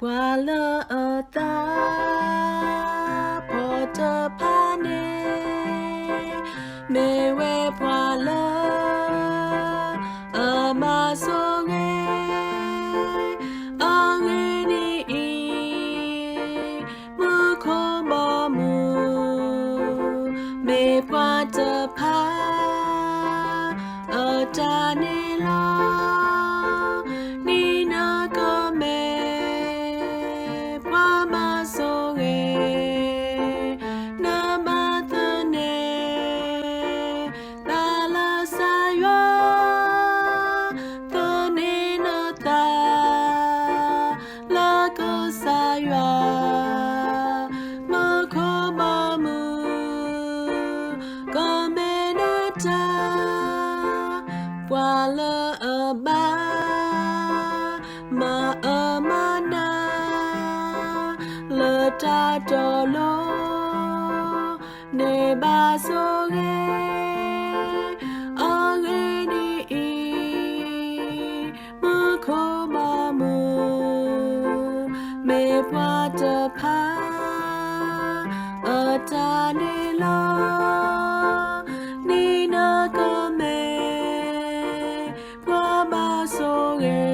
ပှၤလၢအသးဖီၣ်တဖၣ်န့ၣ် မ့ၢ်ဝဲပှၤလၢ အမၤဆိၣ်ဂ့ၤ, အဂ့ၢ်ဒ်အံၤ, မူခိၣ်ဘီမုၢ် မ့ၢ်ပှၤတဖၣ် အတၢ်န့ၣ်လီၤ. ဒ်နကမ့ၢ် ပှၤမၤဆိၣ်ဂ့ၤ, နဘၣ်သန့ၤ သးလၢကစၢ်ယွၤ, သန့ၤနသး လၢကစၢ်ယွၤ, မူခိၣ်ဘီမုၢ် ကမ့ၢ်နတၢ်, ပှၤလၢအဘၣ် မၤအၢမၤနး လၢတၢ်တီလိၤ န့ၣ်ဘၣ်ဆိၣ်ဂ့ၤ, အဂ့ၢ်ဒ်အံၤ, မူခိၣ်ဘီမုၢ် မ့ၢ်ပှၤတဖၣ် အတၢ်န့ၣ်လီၤ. ဒ်နကမ့ၢ် ပှၤမၤဆိၣ်ဂ့ၤ